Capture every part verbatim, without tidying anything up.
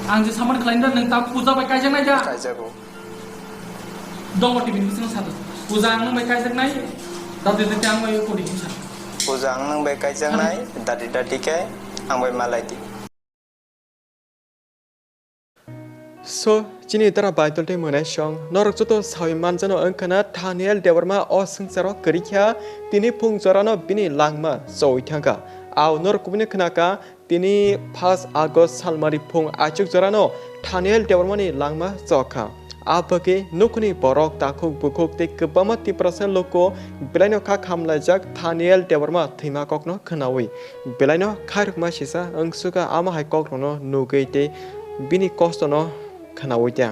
Ang je samani khlaina nwng ta puja bai kaijaknai da? Kaijago. Dongo T V ni bising sa do. Puja ang nwng bai kaijaknai. Dati dati ang bai kodi sa. Puja ang nwng bai kaijaknai. Dati dati khe ang bai malai di. So, chini dara bai toltwi mwnai song, norok joto sawi manjano wngkhana Thaniel Debbarma o swngcharo kwrwi kha, tini phung jorano bini langma choi thangkha. Ao norok kubuni khnakha, tini first August salmari phung achuk jorano Thaniel Debbarmani langma chokha. A bagwi nukhuni borok takhuk bukhuk tei kwbangma Tiprasa luku belaino kha khamlaijak Thaniel Debbarma thwima kokno khwnaui. Belaino khairokma sisa wngsukha, amo hai kokrokno nugwi tei bini kostono khwnaui tei.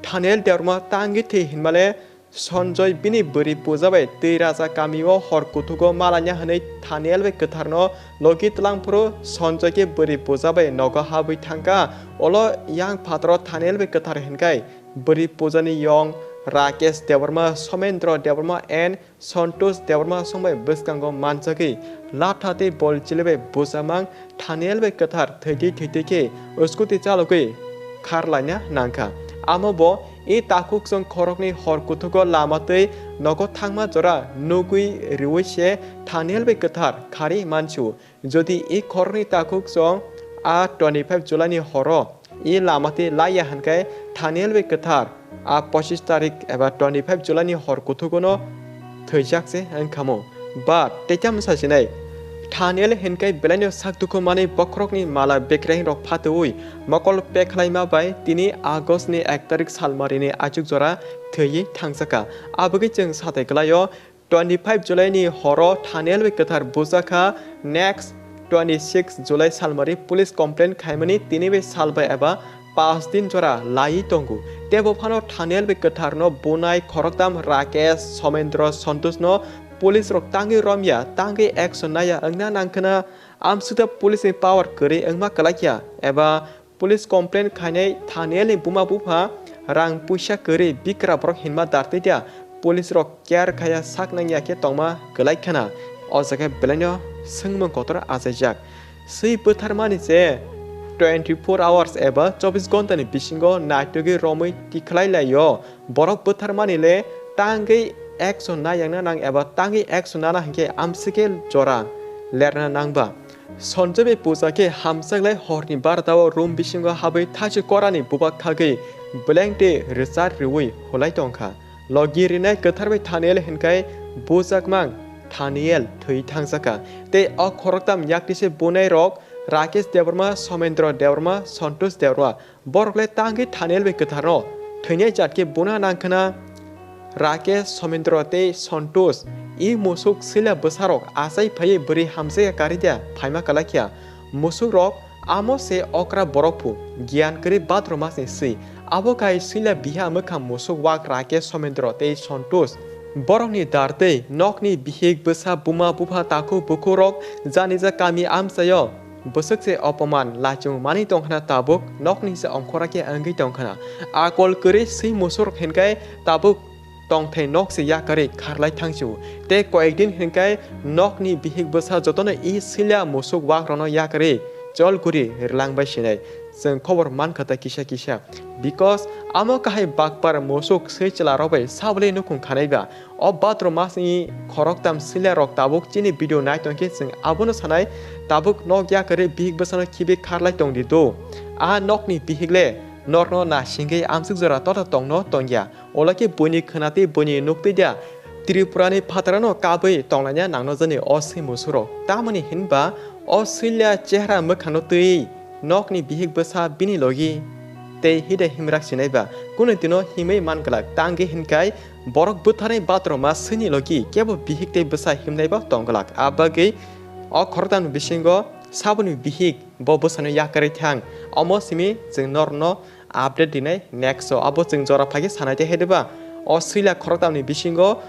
Thaniel Debbarma tangwi thwi hinmale Sonjoy bini bwrwi puja bai twi raja kamio hor kuthugo malanya hwnwi Thaniel bai kwtharno logi twlangphuru Sonjoy khe bwrwi puja bai nogo habwi thangkha. Olo yang phataro Thaniel bai kwthar hinkhai bwrwi pujani yong Rakesh Debbarma, Somendra Debbarma and Santosh Debbarma songbai bwskango manjagwi latha tei bol chilibai bwsamang Thaniel bai kwthar thwitwi thwitwi khe scooty chalogwi kharlaina nangkha. Amo bo e takhuk chwng khoroknwi hor kuthugo lama twi nogo thangma jora nugwi rwui se Thaniel bai kwthar kharwi mansu. Jodi e khoroknwi takhuk chwng a twenty five July ni horo e lama twi laiya hwnkhe Thaniel bai kwthar a pochis tarik eba twenty five July ni hor kuthugono thwijak se wngkhamu. But tei tamo sasinai, Thaniel hinkhai belaino sak dukhu manwi bokhorokni mala bekreng rok phatwi mokol pekhlaima bai tini August ni ek tarik salmari ni achuk jora thwiwi thangjakha. Abagwi chwng satai kwlaio, twenty five July ni horo Thaniel bai kwthar bujakha. Next twenty six July salmari police complaint khaimani tini bai salbai eba paanch din jora laiwi tongo. Tebo phano Thaniel bai kwtharno bunai khoroktham Rakesh, Somendra, Santosh no police rok tangwi romya, tangwi action naya wngna nangkhwna. Amsukda police ni power kwrwi wngma kwlaikya eba police complaint khainai Thaniel ni buma bupha rang puisa kwrwi bikra borok hinma dartwi dia police rok care khaya sak nangya khe tongma kwlai khana. O jaga belaino swngmung kotor achaijak. Swi bwtharmani se twenty four hours eba chobbish ghonta ni bisingo naitugwi romwi tikhlai laio. Borok bwtharmani le tangwi action nayangna nang eba tangwi action nana hinkhe amsike jora lerna nangba. Sonjoy bai puja khe hamsaklai horni barota o room bisingo habwi thachi korani bubak khagwi bwlengtwi rwchar rwui hulai tongkha. Logi rinai kwthar bai Thaniel hinkhai bujakmang Thaniel thwi thangjakha. Tei o khoroktham yaktise bunai rok Rakesh Debbarma, Somendra Debbarma, Santosh Debbarma. Borok le tangwi Thaniel bai kwtharno thwinai jat khe buna nangkhwna. Rakesh, Somendra tei Santosh, i musuk swila bwsarok achai phaiwi bwrwi hamjakya karwi dia phaima kwlaikha. Musukrok amo se okra borok phu, giyan kwrwi Bhadra masni swi. Abo kai swila biha mwkhang musuk wak Rakesh, Somendra tei Santosh. Borokni dar tei nokni bihik bwsa buma bupha takhuk bukhukrok janija kami amchaio bwswk se opoman laichung manwi tongkhna tabuk nokni se ongkhora khe wngwi tongkhna. Akol kwrwi swi musurok hinkhai tabuk tongthai nok se yakarwi kharlai thangsu. Tei koyekdin hinkhai nokni bihik bwsa jotono i swila musuk wakrokno yakarwi chol guri rwlangbai sinai. Chwng khobor mankha ta kisa kisa. Because amo kahai bakpar musuk swi chwlarok bai sabole nukhung khanai ba. O Bhadra masni khoroktham swila rok tabuk chini video nai tongkhe chwng abono sanai, tabuk nok yakarwi bihik bwsano khibi kharlai tongdi do. A nokni bihik le norno nasingwi amsuk jora tota tongno tongya. Olakhe buini khwnatwi buini nuktwi da Tripurani phatarano kabwi tonglaina nangno jani o swi musurok. Tamoni hinba o swila chehra mwkhangno twi nokni bihik bwsa bini logi tei hida himrak sinai ba kunu dino himwi man glak. Tangwi hinkhai borok bwtharni bathroom-o swini logi kebo bihik tei bwsa himnai bo tong glak. A bagwi o khoroktham ni bisingo saboni bihik bo bwsano yakarwi thang. Omo simi chwng norokno update rinai next o. Abo chwng jora phaikhe sanai tei hai diba? O swila khoroktham ni bisingo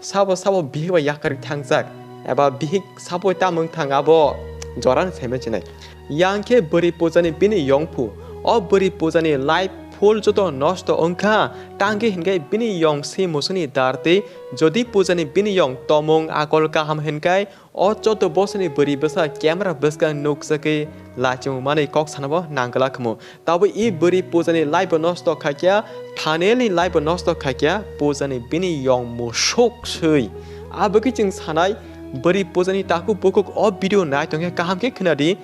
sabo sabo bihik bai yakarwi thangjak eba bihik sabo tamo wng thang abo jorani saimani chinai. Yang khe bwrwi pujani bini yongphu. O bwrwi pujani life phul joto nosto wngkha, tangwi hinkhe bini yong se musuni dartwi, jodi Pujani bini yong tomung akol kaham hinkai, o chaudo bosoni bwrwi bwsa camera bwskang nukjagwi lachimung manwi kok sanabo nangwlak khamu. Tabuk i bwrwi Pujani life bo nosto khaikya, Thanielni life bo nosto khaikya, Pujani bini yong musuk swi. Abwkhe chwng sanai, bwrwi Pujani takhuk bukhuk o video nai tongkhe kaham khe khwnadi.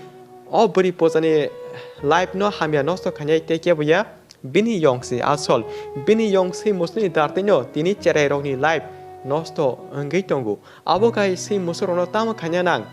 O bwrwi Pujani life no hamya nosto khainai tei kebo ya, bini yong se asol. Bini yong se musuni dartwino tini cherairokni life nosto wngwi tongo. Abo kai se musurokno tamo khaina nang?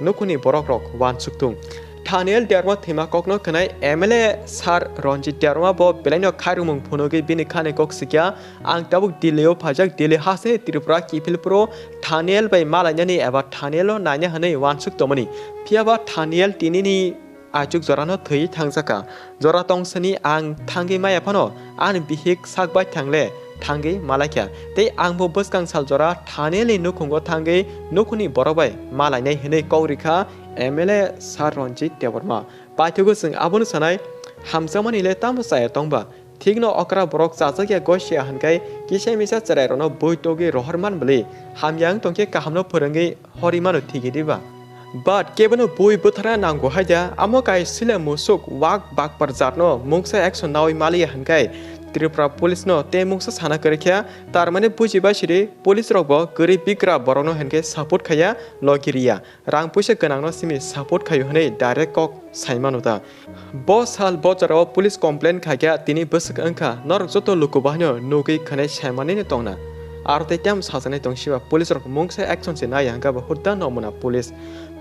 Nukhungni borokrok uansukthung. Thaniel Debbarma thwima kokno khwnai M L A Sir Ranjit Debbarma bo belaino khairokmung phunugwi bini khani kok sikya, "Ang tabuk Delhi-o phaijak, Delhi hasteni Tripura kiphilphuru Thaniel bai malainani eba Thaniel-no naina hwnwi uansuk tongmani. Phiyaba Thaniel tinini achuk jorano thwi thangjakha. Jora tongsani ang thangwi maya phano ani bihik sak bai thangle thangwi malaikha. Tei angbo bwskang sal jora Thanielni nukhungo thangwi nukhungni borok bai malainai hwnwi kok rikha M L A Sir Ranjit Debbarma." Paithago chwng abono sanai, hamjakmani le tamo chaya tongba? Thikno okra borok chajak ya gosia hwnkhai kisa misa cherairokno bui togwi rohor man bwlwi, hamya wng tongkhe kahamno phwrwngwi horwi mano thigi diba? But kebono bui bwtharna nango hai da, amo kai sila musuk wak bakpar jatno mungsa action nawi maliya hwnkhai Tripura police no tei mungsa sana kwrwikha, tarmani bujibai sidi police rokbo kwrwi bigra borokno hwnkhai support khaiya, logi riya. Rang puisa gwnangno simi support khaio hwnwi direct kok saimano ta. Bo sal bo jorao police complaint khaikha, tini bwswk wngkha, norok joto luku bahaino nugwi khwnai saimanino tongna. Aro tei tamo sajaknai tongsiba police rok mungsa action se naiya hwnkha bo hurda nomuna police.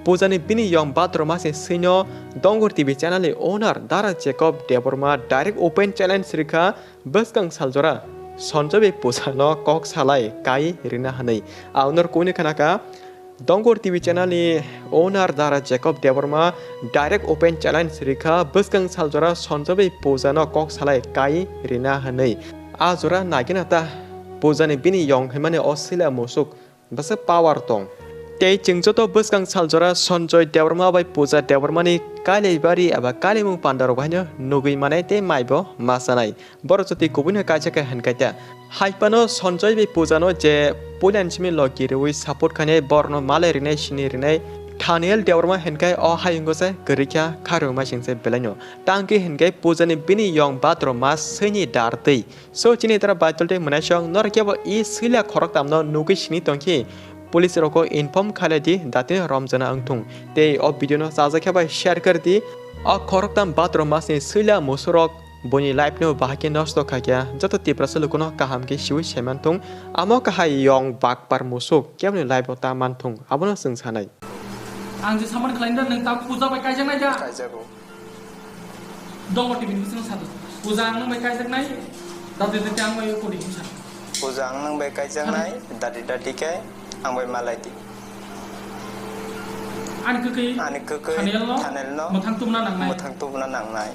Pujani bini yong bathroom masini swino Dongor T V channel ni owner Dara Jacob Debbarma direct open challenge rikha, bwskang saljora Sanjoy bai Pujano kok salai kai rina hwnwi. Aunor kuni khanaka Dongor T V channel ni owner Dara Jacob Debbarma direct open challenge rikha, bwskang saljora Sanjoy bai Pujano kok salai kai rina hwnwi. A jora naigena ta Pujani bini yong himani o sila musuk bwswk power tong. Tei chwng joto bwskang saljora Sanjoy Debbarma bai Puja Debbarmani kailaibari eba kailaimung pandarok bahaino nugwi manai tei maibo ma chanai. Borok jotoi kubuino kaisa khe hwnkhai ta. Hai phano Sanjoy bai Pujano je puilani simi logi rwi support khainai, borokno malai rinai, sini rinai. Thaniel Debbarma hwnkhai o hayungo se kwrwi kha kharwi masing se belaino. Tangkhe hwnkhai Pujani bini yong bathroom ma swini dar twi. So chini tara baitol tei mwnaisong norok kebo i swila khoroktamno nugwi sini tongkhe police rokno inform khailai di, datino romjana wngthung. Tei o video no chajak khe bai share kar di. O khoroktam bathroom masini swila musurok Buini life no bahai khe nosto khaikha, joto Tiprasa lukuno kaham khe siwi saimanthung, amo kahai yong bakpar musuk keboni life o ta manthung, abono chwng sanai. Ang je saman khlaina nwng ta puja bai kaijaknai da? Kaijago. Dongo T V ni bising sadu. Puja ang nwng bai kaijaknai, dati dati ang bai kodi hinsa. Puja ang nwng bai kaijaknai, dati dati khe ang bai malai di. Ani kwkwi Ani kwkwi Thaniel no Thaniel no mwthang tubuna nangnai. Mwthang tubuna nangnai.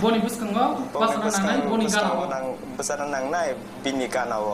Boni bwskango Boni bwskango bwskango nang-, bwsarna nangnai bini gana o.